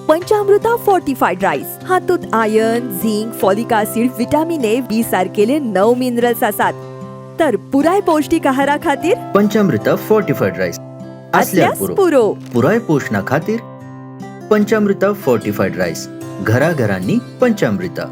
पंचामृता fortified rice हातूंत iron, zinc, folic acid, vitamin A, B सारकेले 9 minerals आसात. तर पुराय पौष्टिक आहारा खातीर पंचामृता फोर्टिफाईड राईस आसल्यार असल्यास पुरो. पुरो. पुराय पोशणा खातीर पंचामृता फोर्टिफाईड राईस, घराघरांनी पंचामृता.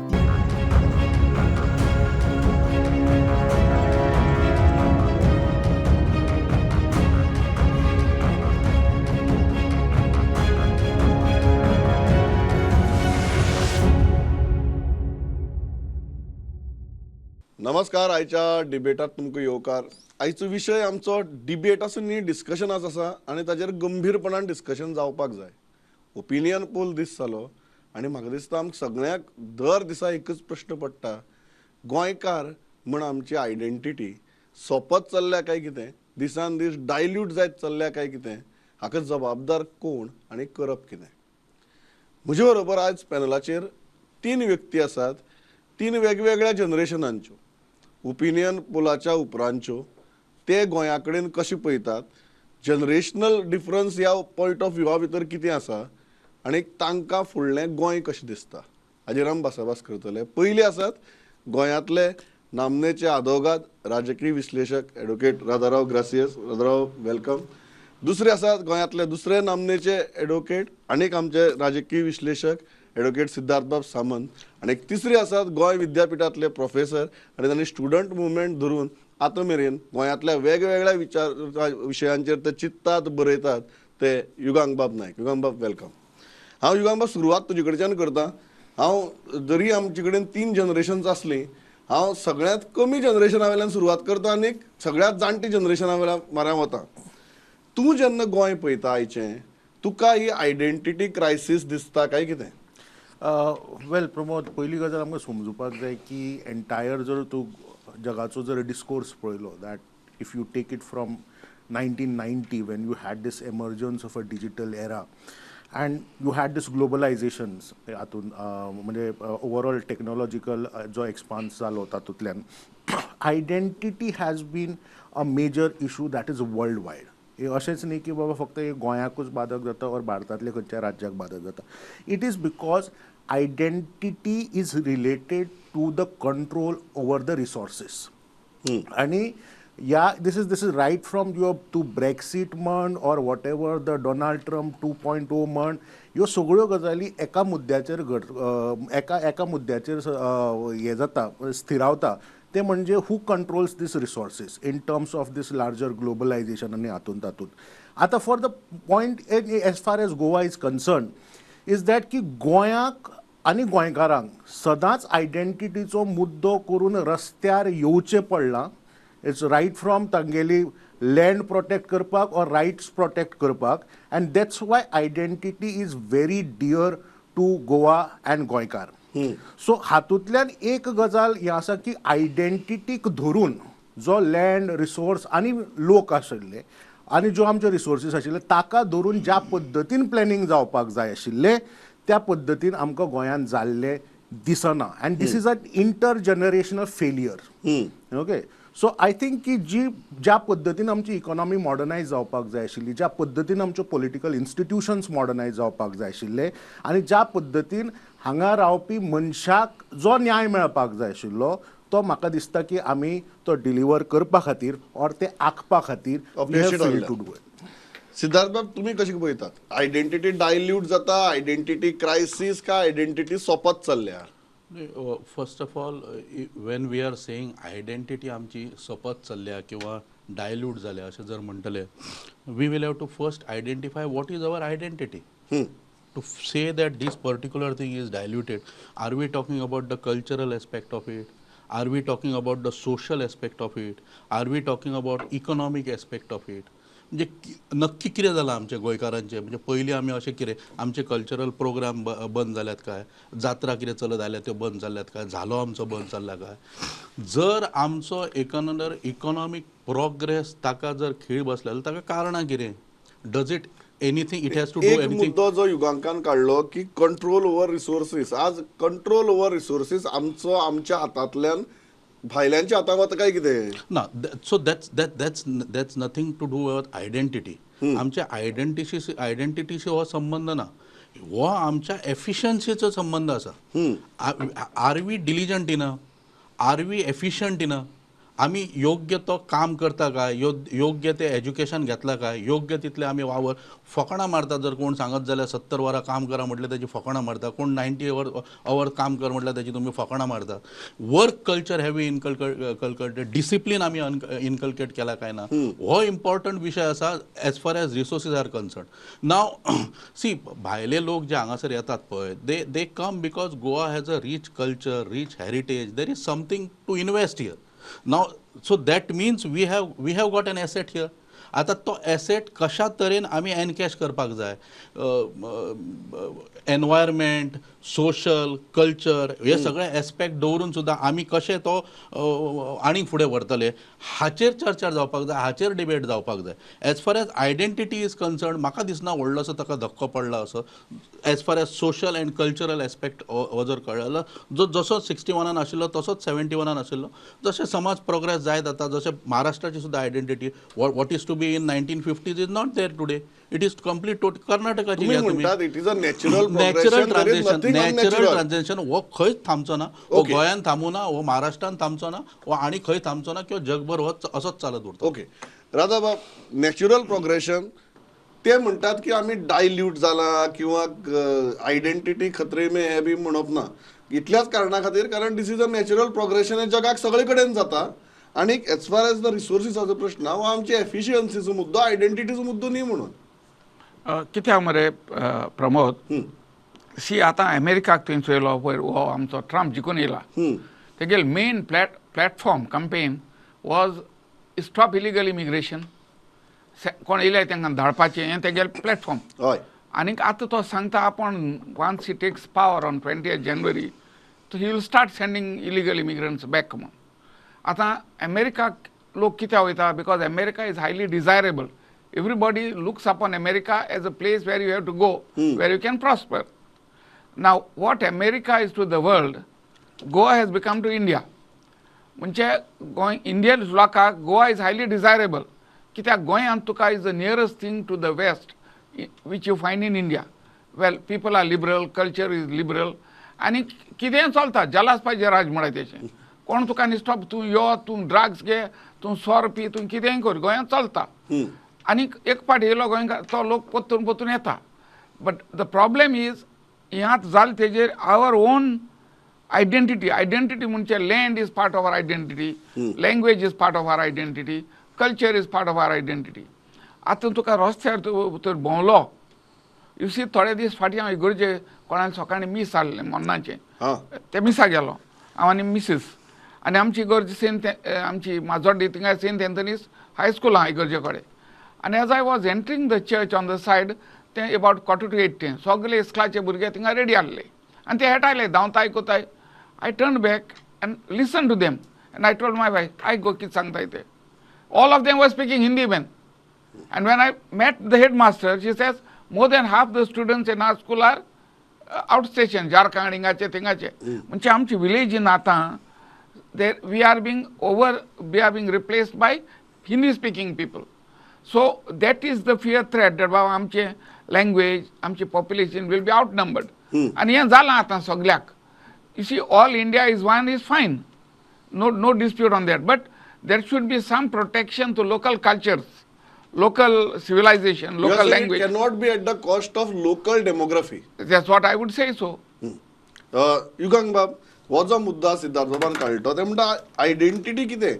नमस्कार. आयच्या डिबेटात तुमकां येवकार. आयचो विशय आमचो डिबेट आसून न्ही, डिस्कशनाच आसा आनी ताजेर गंभीरपणान डिस्कशन जावपाक जाय. ओपिनियन पोल दीस जालो आनी म्हाका दिसता आमकां सगळ्यांक दर दिसा एकच प्रश्न पडटा, गोंयकार म्हण आमची आयडेंटिटी सोंपत चल्ल्या काय कितें, दिसान दीस डायल्यूट जायत चल्ल्या काय कितें, हाका जबाबदार कोण आनी करप कितें. म्हजे बरोबर आयज पॅनलाचेर 3 व्यक्ती आसात, 3 वेगवेगळ्या जनरेशनांच्यो, ओपिनियन पोलाच्या उपरांतच्यो. ते गोंया कडेन कशें पळयतात, जनरेशनल डिफरन्स ह्या पॉयंट ऑफ व्यूवा भितर कितें आसा आनी तांकां फुडलें गोंय कशें दिसता, हाजेर आमी भासाभास करतले. पयलीं आसात गोंयांतले नामनेचे आदोगाद, राजकीय विश्लेशक एडवोकेट राधाराव ग्रासियस. राधाराव, welcome. दुसरे आसात गोंयांतले दुसरे नामनेचे एडवोकेट आनीक आमचे राजकीय विश्लेशक एडवोकेट सिद्धार्थबाब सामंत. आनी एक तिसरे आसात गोंय विद्यापिठांतले प्रोफेसर आनी तांणी स्टुडंट मुवमेंट धरून आतां मेरेन गोंयांतल्या वेगवेगळ्या विचार विशयांचेर ते चिंततात, बरयतात, ते युगांकबाब नायक. युगांकबाब, welcome. हांव युगांकबाब सुरवात तुजे कडच्यान करता. हांव जरी आमचे कडेन 3 जनरेशन्स आसलीं, हांव सगळ्यांत कमी जनरेशना वयल्यान सुरवात करता आनी सगळ्यांत जाणटी जनरेशना वयल्यान म्हऱ्यान वता. तूं जेन्ना गोंय पळयता आयचें, तुका ही आयडेंटिटी क्रायसीस दिसता काय कितें? वेल प्रमोद, पयली गजाल आमकां समजुपाक जाय की एंटायर जर तूं जगाचो जर डिस्कोर्स पळयलो, that if you take it from 1990 when you had this emergence of a digital era and you had this globalization, हातून म्हणजे ओवरऑल टेक्नॉलॉजिकल जो एक्सपान्स जालो तातूंतल्यान identity has been a major issue that is world wide. हे अशेंच न्ही की बाबा फक्त हे गोंयाकूच बादक जाता ऑर भारतांतल्या खंयच्या राज्याक बादक जाता. It is because identity is related to the control over the resources. आनी या this is right from your to Brexit म्हण or whatever the Donald Trump 2.0 म्हण, ह्यो सगळ्यो गजाली एका मुद्द्याचेर एका मुद्द्याचेर हें जाता, स्थिरावता. ते म्हणजे who controls this resources in terms of this larger globalization आनी हातून तातूंत. आतां for the point as far as Goa is concern is that की गोंयाक आनी गोंयकारांक सदांच आयडेंटिटीचो मुद्दो करून रस्त्यार येवचें पडलां. It's right from तांगेली लँड प्रोटेक्ट करपाक ऑर रायट्स प्रोटेक्ट करपाक, and that's why identity is very dear to Goa and गोंयकार. सो हातूंतल्यान एक गजाल हें आसा की आयडेंटिटीक धरून जो लँड रिसोर्स आनी लोक आशिल्ले आनी ज्यो आमच्यो रिसोर्सीस आशिल्ले ताका धरून ज्या पद्दतीन प्लॅनिंग जावपाक जाय आशिल्लें त्या पद्दतीन आमकां गोंयांत जाल्लें दिसना. And this is an inter generational failure. Okay, so I think की जी ज्या पद्दतीन आमची इकॉनॉमी मॉडर्नायज जावपाक जाय आशिल्ली, ज्या पद्दतीन आमच्यो पॉलिटिकल इन्स्टिट्युशन्स मॉडर्नायज जावपाक जाय आशिल्ले आनी ज्या पद्दतीन हांगा रावपी मनशाक जो न्याय मेळपाक जाय आशिल्लो तो म्हाका दिसता की आमी तो डिलिव्हर करपा खातीर ऑर ते आंखपा खातीर टू do it. Siddharth बाब, तुमी कशें पळयतात आयडेंटिटी डायल्यूट जाता, आयडेंटिटी क्रायसीस काय आयडेंटिटी सोंपत चल्ल्या? First of all, when we are saying identity आमची सोंपत चल्ल्या किंवा डायल्यूट जाल्या अशें जर म्हणटले, we will have to first identify what is our identity. To say that this particular thing is diluted, are we talking about the cultural aspect of it? Are we talking about the social aspect of it? Are we talking about economic aspect of it? म्हणजे नक्की कितें जालां आमच्या गोंयकारांचें? म्हणजे पयलीं आमी अशें कितें आमचे कल्चरल प्रोग्राम बंद जाल्यात काय, जात्रा कितें चलत आयल्या त्यो बंद जाल्यात काय, झालो आमचो बंद चल्ला काय? जर आमचो एकंदर इकॉनॉमीक प्रोग्रेस ताका जर खीळ बसला जाल्यार ताका कारणां कितें? Does it anything, it has to do एक एनीथिंग? मुद्दो जो युगांकान काडलो की कंट्रोल ओवर रिसोर्सीस, आज कंट्रोल ओवर रिसोर्सीस आमचो आमच्या हातांतल्यान भायल्यांच्या हातांत वता काय कितें? ना, so that's nothing to do with identity. आमच्या आयडेंटिटीशी हो संबंद ना. हो आमच्या एफिशन्सीचो संबंद आसा. Are we diligent enough, are we efficient enough, आमी योग्य तो काम करता काय, योग्य ते एज्युकेशन घेतला काय, योग्य तितले आमी वावर फकाणां मारता. जर कोण सांगत जाल्यार 70 वरां काम करा म्हटल्यार ताची फकाणां मारता, कोण 90 our काम कर म्हटल्यार ताची तुमी फकाणां मारता. Work culture have we inculcated, discipline आमी इनकल्केट केला काय ना, हो इम्पॉर्टंट विशय आसा as far as resources are concern. Now see, भायले लोक जे हांगासर येतात पळय, they come because Goa has a rich culture, rich heritage, there is something to invest here. Now, so that means we have got an asset here. आता तो asset कशा तरेन आमी एनकॅश करपाक जाय, एनवायरमेंट, सोशल, कल्चर हे सगळे aspect दवरून सुद्दां आमी कशें तो आनीक फुडें व्हरतले हाचेर चर्चा जावपाक जाय, हाचेर डिबेट जावपाक जाय. As far as identity is concern म्हाका दिसना व्हडलोसो ताका धक्को पडला असो. As far as social and cultural aspect हो जर कळ्ळो, जो जसो 61 आशिल्लो तसोच 71 आशिल्लो, जशें समाज प्रोग्रेस जायत आतां, जशें महाराष्ट्राची सुद्दां identity what is to be in 1950s is not there today, it is complete total. कर्नाटकाची it is a natural transition, natural transition हो खंयच थांबचो ना, हो गोंयान थांबू ना, हो महाराष्ट्रान थांबचो ना, हो आनी खंय थांबचो ना, किंवा जगभर हो असोच चालत उरता. ओके राधाबाब, नॅचरल प्रोग्रेशन ते म्हणटात की आमी डायल्यूट जाला किंवा आयडेंटिटी खतरे में हे बी म्हणप ना, इतल्याच कारणा खातीर, कारण this is a natural progression हे जगाक सगळे कडेन जाता. आनी एज फार एज the रिसोर्सिसाचो प्रश्न हो आमची एफिशियन्सीचो मुद्दो, आयडेंटिटीचो मुद्दो न्ही म्हणून. कित्याक मरे प्रमोद, सी आतां अमेरिकाक तुवें चोयलो पयर हो आमचो ट्रम्प जिखून येयला, तेगेल main platform campaign was stop illegal immigration. कोण येयले तांकां धाडपाचें हें तेगेल प्लॅटफॉर्म. हय, आनीक आतां तो सांगता आपूण once he takes power on 20 January तो he will start sending illegal immigrants back म्हणून. आतां अमेरिकाक लोक कित्याक वयता, because America is highly desirable. Everybody looks upon America as a place where you have to go, where you can prosper. Now what America is to the world, Goa has become to India. म्हणजे Goa Indian लोकांक Goa is highly desirable, कित्याक गोंयांत तुका is the nearest thing to the west which you find in India. Well, people are liberal, culture is liberal, आनी कितेंय चलता, जलास पाहिजे राज म्हळ्यार तेचें. कोण तुका निस्टॉप, तूं यो, तूं ड्रग्स घे, तूं सोर पी, तूं कितेंय कर, गोंयांत चलता. आनी एक पाट येयलो गोंयकार तो लोक परतून परतून येता. बट the problem is ह्यात जालें तेजेर our own identity. Identity म्हणजे land is part of our identity, language is part of our identity, culture is part of our identity. आतां तुका रस्त्यार तर भोंवलो, you see थोडे दीस फाटीं हांव इगर्जे कोणाक सकाळीं मीस आहलें मोन्नाचें, ते मिसा गेलो हांव आनी मिसीस, आनी आमची इगर्ज सेंट आमची माजोड्डी थिंगा सेंट एंथनीस हायस्कूल आहा इगर्जे कडेन. आनी as I was entering the church on the side ते अबावट 7:45 ते सगळे इस्कलाचे भुरगे थिंगा रेडी आहले आनी ते हेटायले धांवताय कोताय. I turn back and listen to them and I told my wife, आयक गो कितें सांगताय ते. All of them were speaking Hindi man. And when I met the head master, she says more than half the students in our school are out station, Jharkhand हिंगाचे थिंगाचे. म्हणजे आमची विलेजीन आतां there we are being replaced by Hindi speaking people. So that is the fear threat that बाबा आमचे language, आमची population will be outnumbered. आनी हें जालां आतां सगळ्याक. You see, all India is one is fine, no dispute on that, but there should be some protection to local cultures, local civilization, local language. It cannot be at the cost of local demography. That's what I would say so. Yugang बाब, हो जो मुद्दा सिद्धार्थ बाबान काडलो ते म्हणटा identity कितें,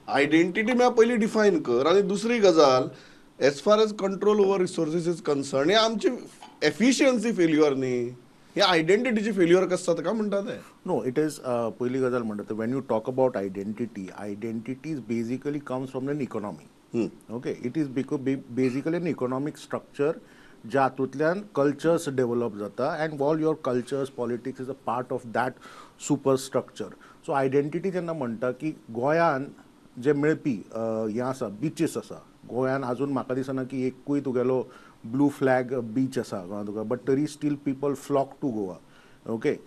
identity म्हळ्यार पयलीं डिफायन कर, आनी दुसरी गजाल as far as control over resources is concern, हे आमची एफिशियन्सी फेल्युअर न्ही, हे आयडेंटिटीची फेल्युअर कसं जाता काय म्हणटा ते. No, it is पयली गजाल म्हणटा when you talk about identity, identity is basically comes from an economy. Okay, it is basically an economic structure ज्या हातूंतल्यान कल्चर्स डेव्हलप जाता and all your cultures, politics is a part of that super structure. So identity जेन्ना म्हणटा की गोंयान जे मेळपी हें आसा, बिचीस आसा गोंयान, आजून म्हाका दिसना की एकूय तुगेलो ब्लू फ्लॅग बीच आसा गोंयांत तुका, बट तरी still people flock to Goa. Okay,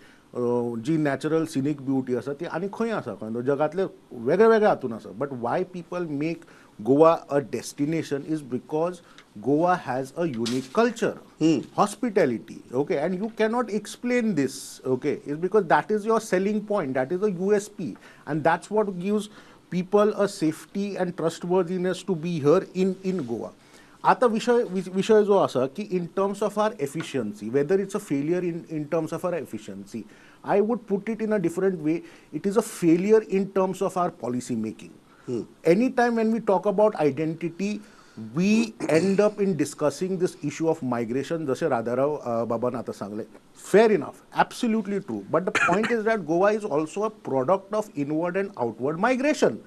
ji natural scenic beauty आसा ती आनी खंय आसा, खंय जगांतले वेगळे वेगळे हातून आसा, but why people make Goa a destination is because Goa has a unique culture, hospitality, okay, and you cannot explain this, okay, is because that is your selling point, that is a USP, and that's what gives people a safety and trustworthiness to be here in Goa. आता विषय जो आसा की in terms of our efficiency, whether it's a failure in terms of our efficiency, I would put it in a different way. It is a failure in terms of our policy making. Any time when we talk about identity, we end up in discussing this issue of migration, जशें राधाराव बाबान आतां सांगलें. Fair enough, absolutely true, but the point is that Goa is also a product of inward and outward migration.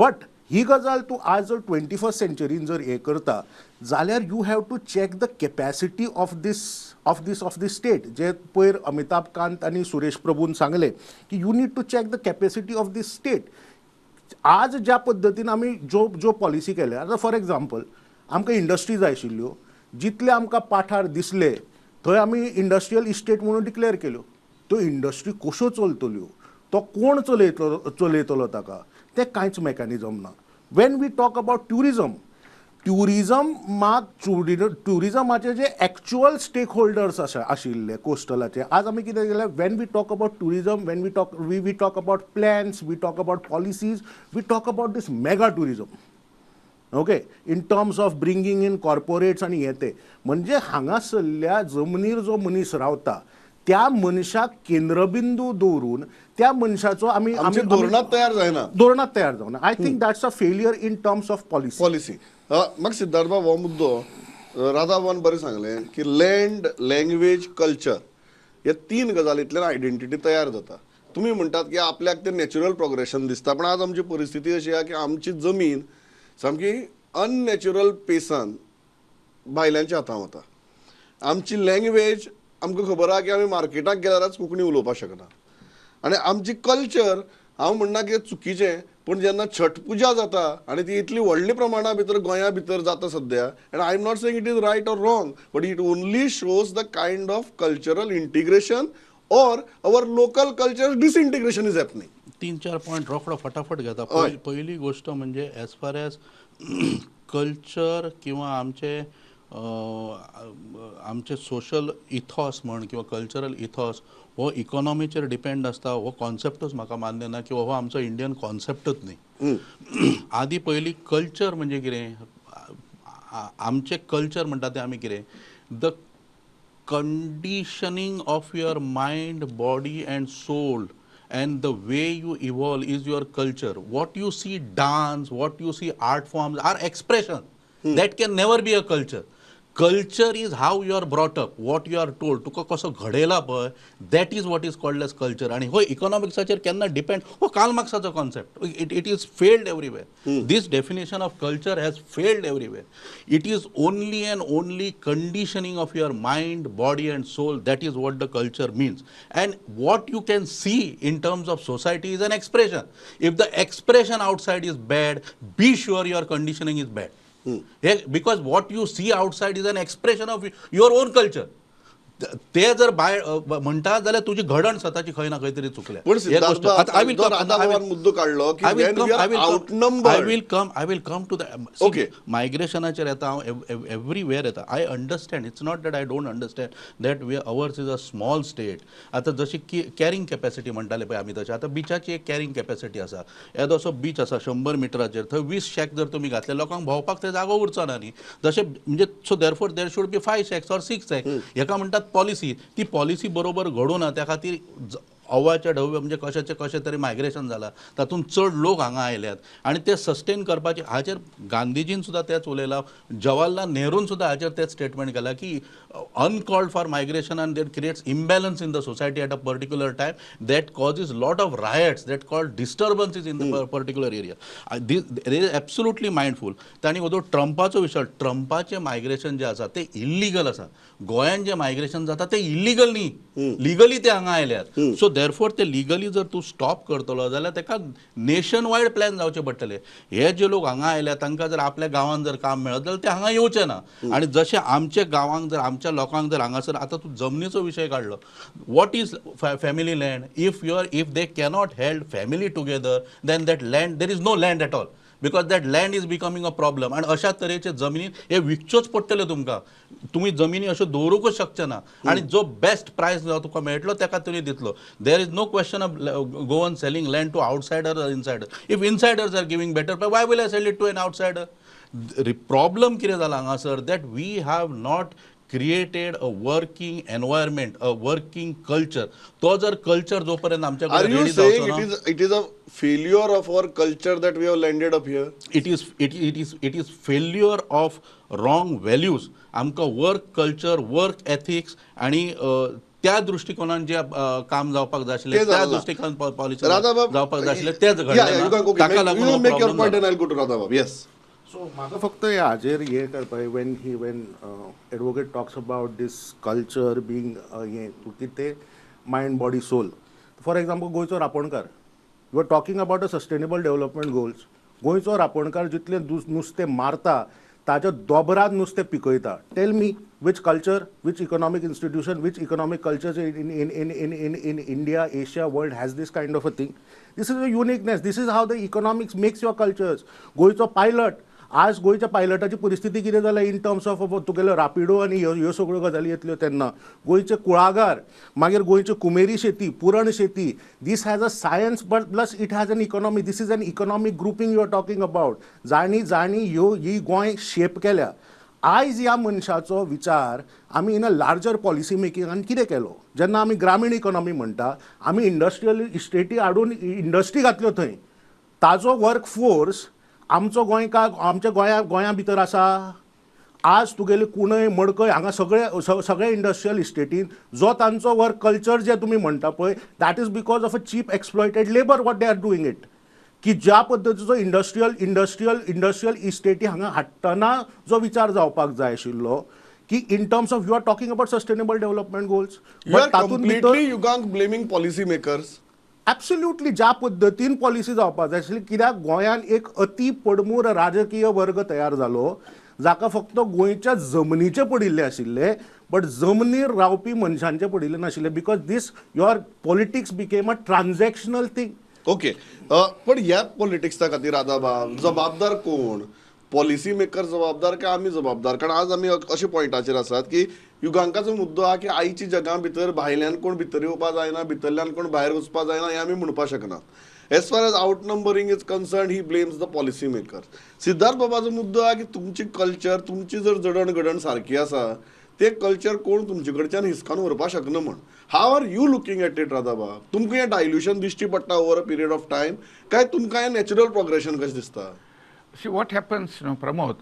But ही गजाल तूं आज जर 21st सेंचुरीन जर हें करता जाल्यार you have to check the capacity of this state. जे पयर अमिताभ कांत आनी सुरेश प्रभून सांगलें की you need to check the capacity of this state. आज ज्या पद्दतीन आमी ज्यो ज्यो पॉलिसी केल्या, आतां फॉर एग्जाम्पल आमकां इंडस्ट्री जाय आशिल्ल्यो, जितले आमकां पाठार दिसले थंय आमी इंडस्ट्रियल इस्टेट म्हणून डिक्लेअर केल्यो. त्यो इंडस्ट्री कश्यो चलतल्यो, तो कोण चलयतलो चलयतलो ताका, तें कांयच मॅकॅनिजम ना. When we talk about tourism, ट्युरिजमाक ट्युरिजमाचे जे एक्चुअल स्टेक होल्डर्स आसा आशिल्ले कोस्टलाचे, आज आमी कितें केलें, when we talk about tourism, when we talk about plans, we talk about policies, we talk about this mega tourism, okay, in terms of bringing in corporates आनी हे ते. म्हणजे हांगासरल्या जमनीर जो मनीस रावता त्या मनशाक केंद्रबिंदू दवरून त्या मनशाचो आमी आमची धोरणात तयार जायना. धोरणात तयार जावना. I think that's a failure in terms of policy. Policy. म्हाका सिद्धार्थ बाब, हो मुद्दो राधाबाबान बरें सांगलें की लँड, लँग्वेज, कल्चर हे तीन गजालींतल्यान आयडेंटिटी तयार जाता. तुमी म्हणटात की आपल्याक ते नॅचरल प्रोग्रेशन दिसता, पण आज आमची परिस्थिती अशी आहा की आमची जमीन सामकी अननॅचरल पेसान भायल्यांच्या हातां वता. आमची लँग्वेज आमकां खबर आहा की आमी मार्केटाक गेल्यारच कोंकणी उलोवपाक शकना. आनी आमची कल्चर, हांव म्हणना की चुकीचें, पूण जेन्ना छठ पुजा जाता आनी ती इतली व्हडली प्रमाणा भितर गोंया भितर जाता सद्या, and I am not saying it is right or wrong, but it only shows the kind of cultural integration or our local culture disintegration is happening. तीन चार पॉयंट रोखडो फटाफट घेता. पहिली गोष्ट म्हणजे एज फार एज कल्चर किंवा आमचे आमचे सोशल इथॉस म्हण किंवा कल्चरल इथॉस हो इकॉनॉमीचेर डिपेंड आसता, हो कॉन्सेप्टूच म्हाका मान्य ना किंवा हो आमचो इंडियन कॉन्सेप्टूच न्ही. आदी पयली कल्चर म्हणजे कितें, आमचें कल्चर म्हणटा तें आमी कितें, the conditioning of your mind, body and soul and the way you evolve is your culture. What you see dance, what you see art forms are expression. That can never be a culture. Culture is how you are brought up, what you are told. तुका कसो घडयला पळय, that is what is called as culture. आनी हो इकॉनॉमिक्साचेर केन्ना depend, हो Karl मार्क्साचो concept. It is failed everywhere. This definition of culture has failed everywhere. It is only and only conditioning of your mind, body and soul. That is what the culture means. And what you can see in terms of society is an expression. If the expression outside is bad, be sure your conditioning is bad. Because what you see outside is an expression of your own culture. ते जर भायर म्हणटा जाल्यार तुजी घडण स्वताची खंय ना खंय तरी चुकल्या. पण सिद्धार्थ मुद्दो काडलो की I will come to the okay मायग्रेशनाचेर येता हांव, एवरीवेर येता. I understand, it's not that I don't understand that we ours is a small state. आतां जशी कॅरिंग कॅपॅसिटी म्हणटाले पळय आमी, तशें आतां बिचाची एक कॅरिंग कॅपॅसिटी आसा. येदो असो बीच आसा 100 मिटराचेर, थंय 20 शॅक जर तुमी घातले लोकांक भोंवपाक थंय जागो उरचो ना न्ही. जशें म्हणजे so therefore there should be 5 shacks or 6 shacks. हेका म्हणटात पॉलिसी. ती पॉलिसी बरोबर घडूना, त्या खातीर अव्वाच्या ढव्वे म्हणजे कशाचे कशें तरी मायग्रेशन जाला, तातूंत चड लोक हांगा आयल्यात आनी ते सस्टेन करपाचे. हाचेर गांधीजीन सुद्दां तेंच उलयलां, जवाहरलाल नेरून सुद्दां हाचेर तेंच स्टेटमेंट केलां की uncalled for migration and that creates imbalance in the society at a particular time, that causes lot of riots, that call disturbances in the particular area. This is absolutely mindful. तांणी वदो ट्रंपाचो विशय, ट्रंपाचें migration जें आसा तें illegal आसा. गोंयान जें migration जाता तें इल्लिगल न्ही, लिगली ते हांगा आयल्यात. सो देरफोर ते लिगली जर तूं स्टॉप करतलो जाल्यार ताका नेशन वायड प्लॅन जावचे पडटले. हे जे लोक हांगा आयल्या तांकां जर आपल्या गांवांत जर काम मेळत जाल्यार ते हांगा येवचे ना. आनी जशें आमच्या गांवांक जर आमच्या लोकांक जर हांगासर आतां तूं जमनीचो विशय काडलो, what is family land? If you are if they cannot held family together then that land, there is no land at all. Because that land is becoming a problem. आनी अशा तरेचे जमनीन हे विकच्योच पडटल्यो तुमकां. तुमी जमिनी अश्यो दवरूंकच शकचे ना आनी जो बेस्ट प्रायस तुका मेळटलो ताका तुमी दितलो. There is no question of Goan selling land to outsider or insider. If insiders are giving better, why will I sell it to an outsider? Problem कितें जाला हांगासर, that we have not created a working environment, a working culture. तो जर culture जोपर्यंत आमच्या Are कडेन you ready saying जावचो it ना, is it is a failure of our culture that we have landed up here? It is failure of wrong values. आमकां work culture, work ethics आनी त्या दृश्टिकोनान जे काम जावपाक जाय आशिल्लें, तें त्या जालें ना. दृश्टिकोनान पॉलिसी राधाबाब, जावपाक जाय आशिल्लें तेच Yeah, घडलें you ना. can, okay, ताका लागून you हो make your problem point जाला. and I'll go to Radhabab. Yes. So म्हाका फक्त हे हाजेर हें करपाक, when advocate talks about this culture being हें तूं कितें mind, body, soul. For example, गोंयचो रापणकार, you are talking about a sustainable development goals. गोंयचो रापणकार जितलें नुस्तें मारता ताच्या दोबरात नुस्तें पिकयता. Tell me which culture, which economic institution, which economic culture in India, Asia, world has this kind of a thing. This is a uniqueness. This is how the economics makes your cultures. गोंयचो pilot, आज गोंयच्या पायलटाची परिस्थिती कितें जाल्या in terms of तुगेलो Rapido आनी ह्यो सगळ्यो गजाली येतल्यो तेन्ना. गोंयचे कुळागर, मागीर गोंयचे कुमेरी शेती, पुरण शेती, this has a science, but plus it has an economy. This is an economic grouping you are talking about, जाणी जाणी ह्यो ही गोंय शेप केल्या. आयज ह्या मनशाचो विचार आमी इन अ लार्जर पॉलिसी मेकिंगान कितें केलो? जेन्ना आमी ग्रामीण इकॉनॉमी म्हणटा, आमी इंडस्ट्रियल इस्टेटी हाडून इंडस्ट्री घातल्यो थंय. ताजो वर्क फोर्स आमचो गोंयकार आमच्या गोंया भितर आसा. आज तुगेले कुणय, मडकय हांगा सगळे सगळे इंडस्ट्रियल इस्टेटीन जो तांचो वर्क कल्चर जे तुमी म्हणटा पळय, that is because of a cheap exploited labour what they are doing it. की ज्या पद्दतीचो इंडस्ट्रियल इस्टेटी हांगा हाडटना जो विचार जावपाक जाय आशिल्लो की in terms of you are talking about sustainable development goals, You are तातूंत भितर completely, Yugank, blaming policy makers. Absolutely. ज्या पद्दतीन पॉलिसी जावपाक जाय आशिल्ली, कित्याक गोंयांत एक अती पडमूर राजकीय वर्ग तयार जालो जाका फक्त गोंयच्या जमनीचे पडिल्ले आशिल्ले, बट जमनीर रावपी मनशांचे पडिल्ले नाशिल्ले, because this your politics became a transactional thing. Okay, पण ह्या पॉलिटिक्सा खातीर राधाबाब जबाबदार कोण? पॉलिसी मेकर जबाबदार काय आमी जबाबदार? कारण आज आमी अशे पॉयंटाचेर आसात की युगांकाचो मुद्दो आहा की आयची जगा भितर भायल्यान कोण भितर येवपा जायना, भितरल्यान कोण भायर वचपा जायना, हें आमी म्हणपा शकनात. As far as out numbering is concern, he blames the policy maker. Siddharth बाबाचो मुद्दो आहा की तुमची कल्चर, तुमची जर जडण घडण सारकी आसा, ते कल्चर कोण तुमचे कडच्यान हिसकावन व्हरपाक शकना म्हण. How are you looking at it, राधाबाब? तुमकां हें डायल्युशन दिश्टी पडटा over a period of time काय तुमकां हें नॅचरल प्रोग्रेशन कशें दिसता? See what happens, Pramod.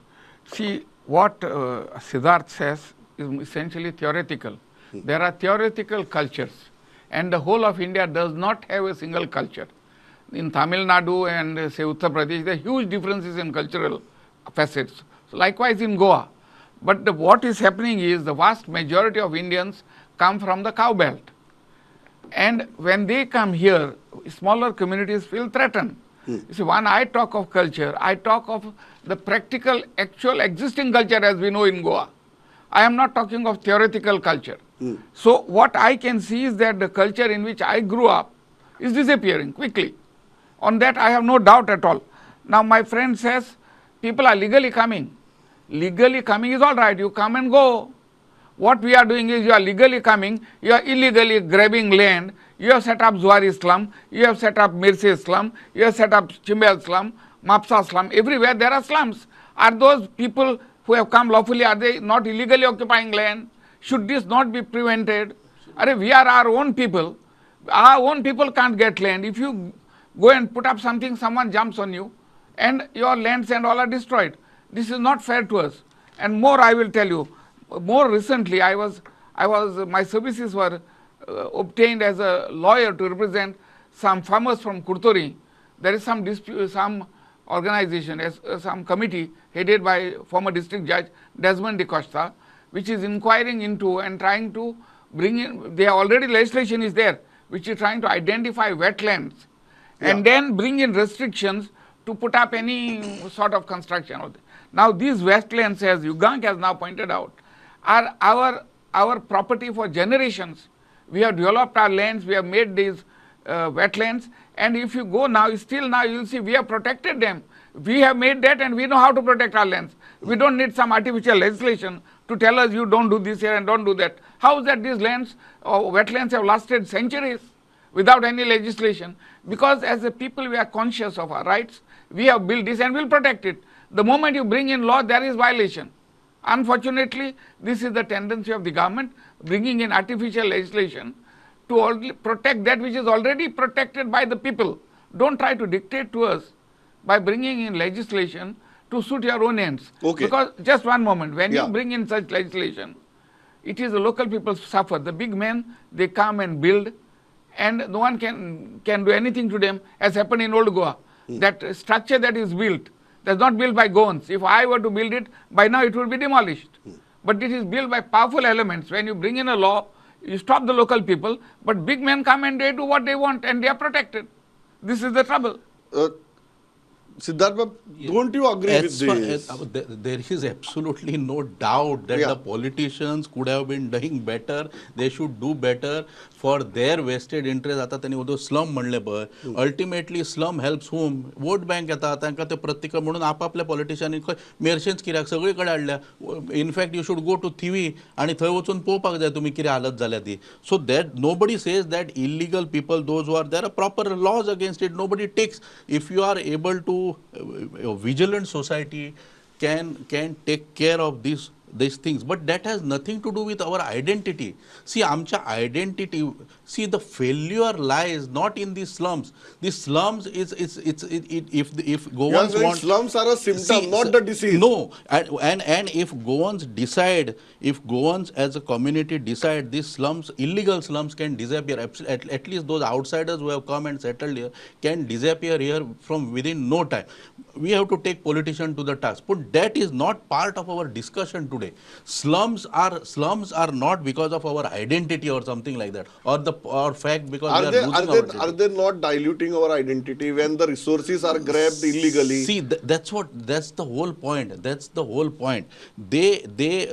See, what Siddharth says is essentially theoretical. There are theoretical cultures, and the whole of India does not have a single culture. In Tamil Nadu and say Uttar Pradesh, there are huge differences in cultural facets. So likewise in Goa. But what is happening is the vast majority of Indians come from the cow belt. And when they come here, smaller communities feel threatened. You see, when I talk of culture, I talk of the practical, actual existing culture as we know in Goa. I am not talking of theoretical culture. So what I can see is that the culture in which I grew up is disappearing quickly. On that I have no doubt at all. Now my friend says people are legally coming. Legally coming is all right, you come and go. What we are doing is you are legally coming, you are illegally grabbing land, you have set up Zuari slum, you have set up Mirce slum, you have set up Chimbel slum, Mapsa slum, everywhere there are slums. Are those people who have come lawfully, are they not illegally occupying land? Should this not be prevented? Arey, we are our own people. Our own people can't get land. If you go and put up something, someone jumps on you and your lands and all are destroyed. This is not fair to us. And more I will tell you. More recently, my services were obtained as a lawyer to represent some farmers from Kurtori. There is some dispute, some organization, some committee headed by former district judge Desmond D'Costa, which is inquiring into and trying to bring in, they already legislation is there, which is trying to identify wetlands and then bring in restrictions to put up any sort of construction. Now these wetlands, as Yugank has now pointed out, are our property for generations. We have developed our lands, we have made these wetlands, and if you go now, still now you will see we have protected them. We have made that and we know how to protect our lands. We don't need some artificial legislation to tell us you don't do this here and don't do that. How is that these lands or wetlands have lasted centuries without any legislation? Because as a people we are conscious of our rights, we have built this and will protect it. The moment you bring in law, there is violation. Unfortunately, this is the tendency of the government, bringing in artificial legislation to protect that which is already protected by the people. Don't try to dictate to us by bringing in legislation to suit your own ends. Okay. Because just one moment, when you bring in such legislation, it is the local people suffer. The big men, they come and build, and no one can do anything to them, as happened in Old Goa. That structure that is built, that's not built by Goans. If I were to build it, by now it would be demolished. But it is built by powerful elements. When you bring in a law, you stop the local people, but big men come and they do what they want and they are protected. This is the trouble. Siddharth, don't you agree with this? There is absolutely no doubt that the politicians could have been doing better. They should do better for their vested interest. आता त्यांनी उदो slum म्हणले पळय, ultimately slum helps whom? Vote bank येता तांकां ते प्रत्येक म्हणून आपापल्या पॉलिटिशियनांनी खंय मेरशेंच कित्याक सगळे कडेन हाडल्या. In fact you should go to Thivim आनी थंय वचून पळोवपाक जाय तुमी कितें हालत जाल्या ती. So that nobody says that illegal people, those who are there are proper laws against it, nobody takes. If you are able to, a vigilant society can take care of these things, but that has nothing to do with our identity. See, आमच्या identity, see, the failure lies not in the slums. The slums is if Goans want, slums are a symptom, see, not the disease. No, and if Goans decide, if Goans as a community decide, these slums, illegal slums can disappear. At least those outsiders who have come and settled here can disappear here from within no time. We have to take politician to the task. But that is not part of our discussion today. Slums are not because of our identity or something like that, or the or fact because are they, are they, are they not diluting our identity when the resources are grabbed illegally? See, that's the whole point. That's the whole point. They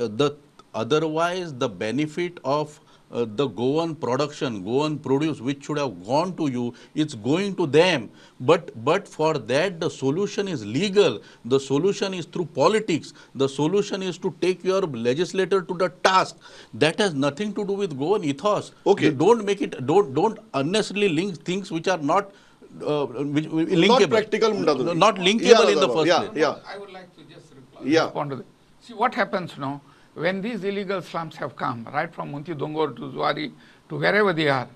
otherwise the benefit of the Goan production, Goan produce, which should have gone to you, it's going to them. But for that, the solution is legal. The solution is through politics. The solution is to take your legislator to the task. That has nothing to do with Goan ethos. Okay. You don't make it, don't unnecessarily link things which are not linkable. Not practical. Not linkable in the first place. Yeah. I would like to just respond to that. See what happens now. When these illegal slums have come, right from Monti Dongor to Zuari to wherever they are,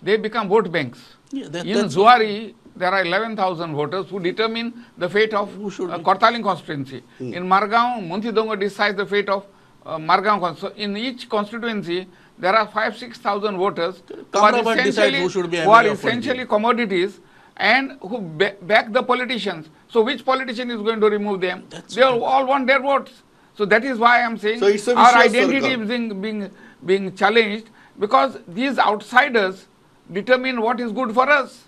they become vote banks. Yeah, in Zuari, there are 11,000 voters who determine the fate of Cortalim constituency. In Margao, Monti Dongor decides the fate of Margao. So in each constituency, there are 5,000-6,000 voters who are essentially commodities and who back the politicians. So which politician is going to remove them? They all want their votes. So that is why I am saying so it's a our identity is being challenged, because these outsiders determine what is good for us.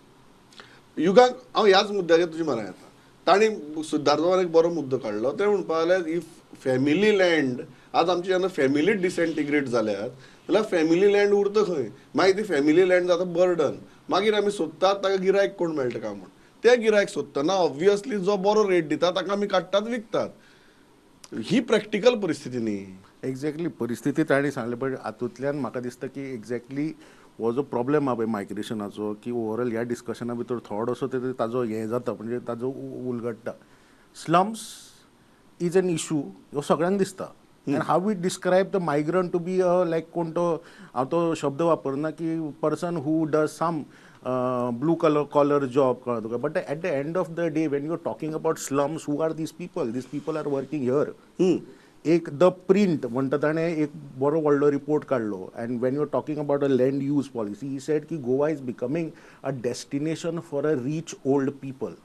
Yugank हांव ह्याच मुद्द्याचेर तुजी मनां येता. तांणी सिद्धार्थबाबान एक बरो मुद्दो काडलो, ते म्हणपाक लागले if family land, आज आमची जेन्ना फॅमिली डिसेंटिग्रेट जाल्यात जाल्यार फॅमिली लँड उरता खंय? मागीर ती फॅमिली लँड जाता बर्डन. मागीर आमी सोदतात ताका गिरायक कोण मेळटा काय म्हूण. ते गिरायक सोदतना ऑब्वियसली जो बरो रेट दिता ताका आमी काडटात विकतात. ही प्रॅक्टिकल परिस्थिती न्ही. एक्झॅक्टली परिस्थिती ताणी सांगले, बट हातूंतल्यान म्हाका दिसता की एक्झॅक्टली हो जो प्रॉब्लेम आहा पळय मायग्रेशनाचो, की ओवरऑल ह्या डिस्कशना भितर थोडोसो ते ताजो हें जाता, म्हणजे ताजो उलगडटा. स्लम्स is an issue हो सगळ्यांक दिसता. And how we describe the migrant to be like कोण तो, हांव तो शब्द वापरना की person who does some blue collar job, but at the end of the day when you are talking about slums, who are these people? These people are working here. एक the print म्हणटा ताणें एक बरो व्हडलो report काडलो, and when you are talking about a land use policy, he said की Goa is becoming a destination for a rich old people.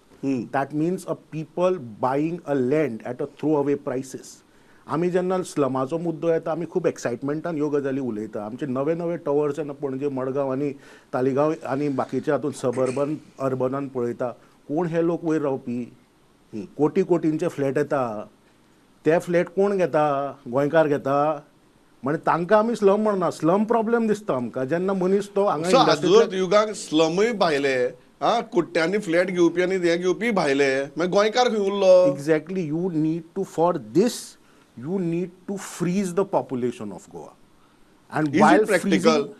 That means a people buying a land at a throw away prices. आमी जेन्ना स्लमाचो मुद्दो येता आमी खूब एक्सायटमेंटान ह्यो गजाली उलयता. आमचे नवे नवे टॉवर्स जेन्ना पणजे, मडगांव आनी तालिगांव आनी बाकीच्या हातून सबर्बन अर्बनान पळयता, कोण हे लोक वयर रावपी? कोटी कोटींचे फ्लॅट येता, ते फ्लॅट कोण घेता? गोंयकार घेता. म्हणजे तांकां आमी स्लम म्हणना. स्लम प्रॉब्लेम दिसता आमकां जेन्ना मनीस तो हांगा युगाक स्लमूय भायले हा कोट्यांनी फ्लॅट घेवपी आनी हे घेवपी भायले, मागीर गोंयकार खंय उरलो? Exactly, you need to, for this you need to freeze the population of Goa. And Is it practical?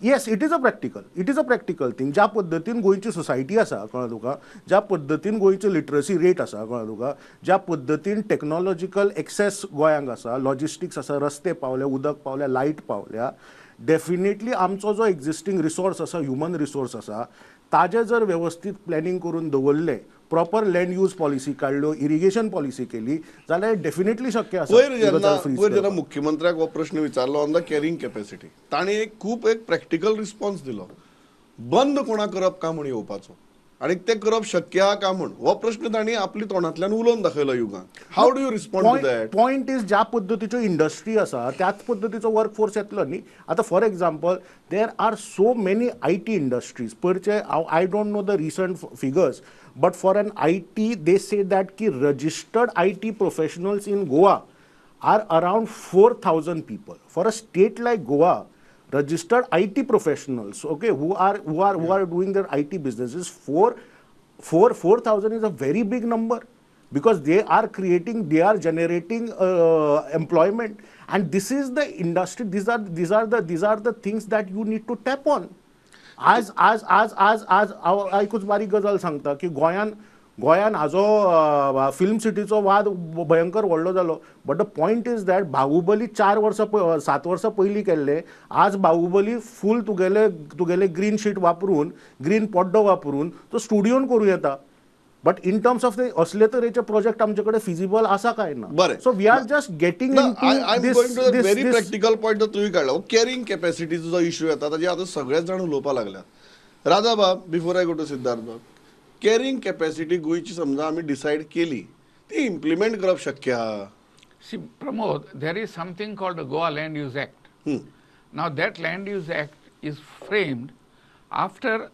Yes, it is a practical, it is a practical thing. ज्या पद्दतीन गोंयची सोसायटी आसा, कळ्ळें तुका, ज्या पद्दतीन गोंयची लिटरसी रेट आसा, कळ्ळें तुका, ज्या पद्दतीन टॅक्नोलॉजिकल एक्सेस गोंयांक आसा, लॉजिस्टिक्स आसा, रस्ते पावल्या, उदक पावल्या, लायट पावल्या, डेफिनेटली आमचो जो एक्झिस्टींग रिसोर्स आसा, ह्युमन रिसोर्स आसा, ताजें जर वेवस्थीत प्लॅनिंग करून दवरलें, प्रॉपर लँड यूज पॉलिसी काडल्यो, इरिगेशन पॉलिसी केली जाल्यार डेफिनेटली शक्य आसा पयर ही जेन्ना गजाल फ्रीज पयर जेन्ना करपाक. मुख्यमंत्र्याक हो प्रश्न विचारलो ऑन the carrying capacity, ताणें एक खूब एक प्रॅक्टिकल रिस्पॉन्स दिलो. बंद कोणा करप काय म्हूण येवपाचो आनी तें करप शक्य आहा काय म्हूण हो प्रश्न तांणी आपली तोंडांतल्यान उलोवन दाखयलो युगान. How do you respond to that? Point is, ज्या पद्दतीच्यो इंडस्ट्री आसा त्याच पद्दतीचो वर्क फोर्स येतलो न्ही. आतां for example, there are so many IT industries. पयरचे हांव, I don't know the recent figures, but for an IT they say that की registered IT professionals in Goa are around 4,000 people. For a state like Goa, registered IT professionals, okay, who are doing their IT businesses, 4,000 is a very big number, because they are creating, they are generating employment, and this is the industry. These are the things that you need to tap on. आज आज आज आज आज हांव एकूच बारीक गजाल सांगता की गोंयान गोंयान हाजो फिल्म सिटीचो वाद भयंकर व्हडलो जालो, but the point is that Baahubali 4 वर्सां, 7 वर्सां पयलीं केल्ले. आज बाहुबली फूल तुगेले तुगेले ग्रीन शीट वापरून, ग्रीन पड्डो वापरून तो स्टुडियोन करूं येता. बट इन टर्म्स ऑफ ते असले तरेचे प्रोजेक्ट आमचे कडेन फिजिबल आसा काय ना. बरें. So we are just getting I am going to very practical point तुवें काडला, कॅरिंग कॅपॅसिटीचो जो इश्यू येता ताजे आतां सगळेच जाण उलोवपाक लागल्यात. राधा बाब, before I go to Siddharth बाब, कॅरिंग कॅपॅसिटी गोंयची समजा आमी डिसायड केली, ती इम्प्लिमेंट करप शक्य आहा? See, Pramod, there is something called the Goa Land Use Act. Now, that Land Use Act is framed after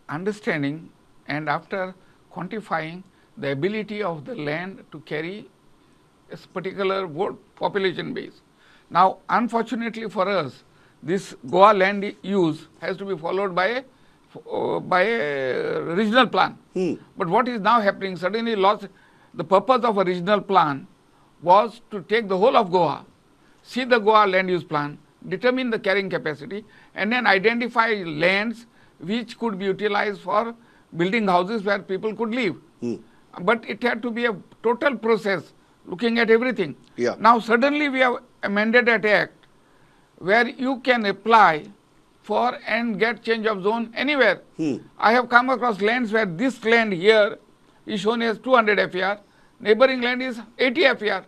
understanding and after quantifying the ability of the land to carry a particular vote population base. Now, unfortunately for us, this Goa land use has to be followed by a regional plan. But what is now happening, suddenly lost the purpose of a regional plan was to take the whole of Goa, see the Goa land use plan, determine the carrying capacity, and then identify lands which could be utilized for building houses where people could live. But it had to be a total process looking at everything. Now suddenly we have amended that act where you can apply for and get change of zone anywhere. I have come across lands where this land here is shown as 200 FAR, neighboring land is 80 FAR.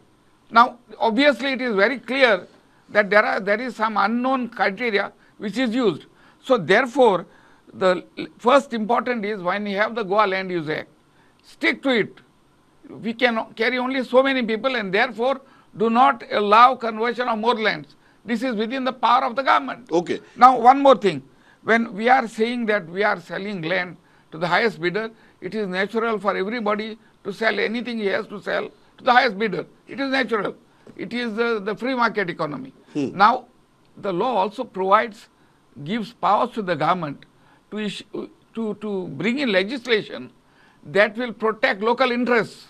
Now, obviously, it is very clear that there is some unknown criteria which is used. So, therefore, the first important is, when you have the Goa Land Use Act, stick to it. We can carry only so many people and therefore do not allow conversion of more lands. This is within the power of the government. Now, one more thing. When we are saying that we are selling land to the highest bidder, it is natural for everybody to sell anything he has to sell to the highest bidder. It is natural. It is the free market economy. Now, the law also provides, gives powers to the government to bring in legislation that will protect local interests.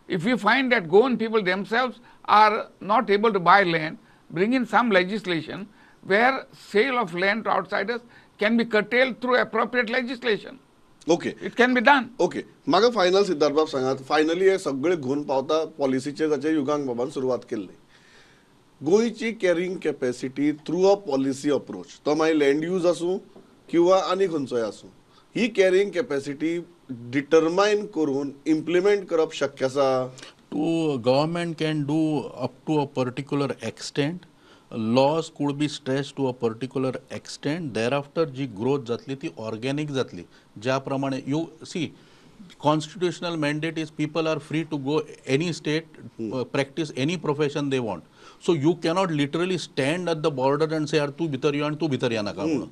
If we find that Goan people themselves are not able to buy land, bring in some legislation where sale of land to outsiders can be curtailed through appropriate legislation. It can be done. Okay, म्हाका final Siddharth बाब सांगात, finally हे सगळे घेवन पावता पॉलिसीचेर, ताचे युगांक बाबान सुरवात केल्ली. गोंयची carrying capacity through a policy approach, तो मागीर लँड यूज आसूं किंवा आनी खंयचोय आसूं, ही कॅरिंग कॅपॅसिटी डिटरमायन करून इम्प्लिमेंट करप शक्य आसा? To government can do up to a particular extent. Laws could be stretched to a particular extent. Thereafter ji growth जातली ती ऑर्गॅनिक जातली. ज्या प्रमाणे, you see, constitutional mandate is people are free to go any state, practice any profession they want. So you cannot literally stand at the border and say, "यार, तूं भितर यो आनी तूं भितर येनाका" म्हणून.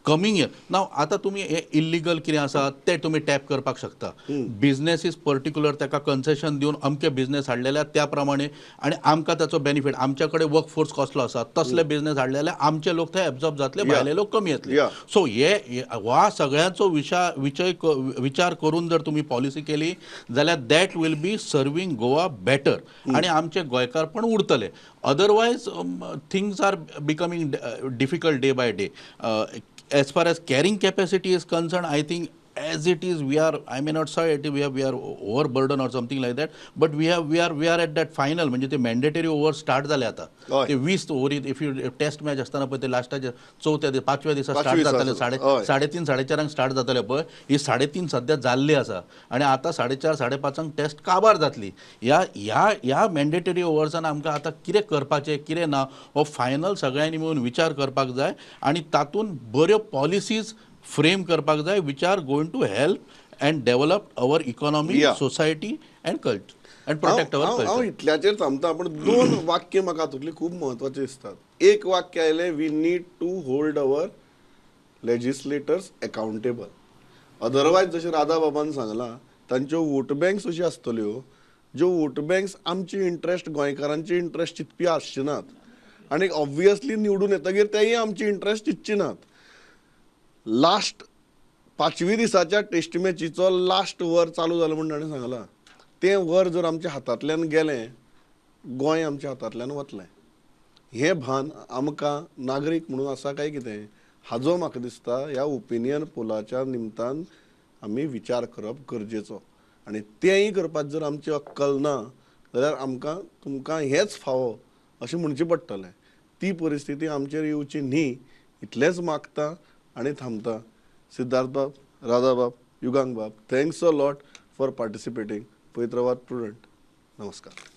कमींग here नाव आतां तुमी हे इल्लिगल कितें आसा ते तुमी टॅप करपाक शकता. बिझनेसीस पर्टिक्युलर ताका कन्सेशन दिवन अमके बिझनेस हाडले जाल्यार त्या प्रमाणे आनी आमकां ताचो बेनिफीट, आमच्या कडेन वर्क फोर्स कसलो आसा तसले बिझनेस हाडले जाल्यार आमचे लोक थंय एब्जॉर्ब जातले, भायले लोक कमी येतले. सो हे ह्या सगळ्यांचो विचार करून जर तुमी पॉलिसी केली जाल्यार that will be serving Goa better आनी आमचे गोंयकार पण उरतले. Otherwise things are becoming difficult day by day. As far as carrying capacity is concerned, I think as it is we are, I may not say it, we are overburdened or something like that, but we are at that final, म्हणजे ते mandatory over start जाले आता. ते 20 ओव्हरीत if you test match आसतना पळय ते लास्टाचे चवथ्या पांचव्या दिसा स्टार्ट जाताले, 3:30 4:30 स्टार्ट जाताले पळय, ही 3:30 सद्या जाल्ली आसा आनी आतां 4:30 5:30 टेस्ट काबार जातली. ह्या ह्या ह्या मॅन्डेटरी ओव्हर्सान आमकां आतां कितें करपाचें कितें ना हो फायनल सगळ्यांनी मेळून विचार करपाक जाय आनी तातूंत बऱ्यो पॉलिसीज फ्रेम करपाक जाय which are going to help and develop our economy, society and culture and protect our culture. हांव इतल्याचेर थांबता, पण दोन वाक्य म्हाका हातूंतली खूब म्हत्वाची दिसतात. एक वाक्य आयलें, we need to hold our legislators accountable. Otherwise जशें राधा बाबान सांगलां तांच्यो वोट बँक्स अश्यो आसतल्यो ज्यो वोट बँक्स आमची इंट्रस्ट, गोंयकारांची इंट्रस्ट चिंतपी आसचे नात आनी ऑब्वियसली निवडून येतगीर तेय आमची इंट्रस्ट चिंतचे नात. लास्ट पांचवी दिसाच्या टेस्ट मॅचीचो लास्ट वर चालू जालो म्हूण ताणें सांगलां, तें वर जर आमच्या हातांतल्यान गेलें, गोंय आमच्या हातांतल्यान वतलें. हें भान आमकां नागरीक म्हणून आसा काय कितें हाजो म्हाका दिसता ह्या ओपिनियन पोलाच्या निमतान आमी विचार करप गरजेचो. आनी तेंय करपाक जर आमची अक्कल ना जाल्यार आमकां तुमकां हेंच फावो अशें म्हणचें पडटलें. ती परिस्थिती आमचेर येवची न्ही इतलेंच मागता आनी थांबता. सिद्धार्थ बाब, राधा बाब, युगांक बाब, thanks a lot for participating. पळयत रावात प्रुडंट. नमस्कार.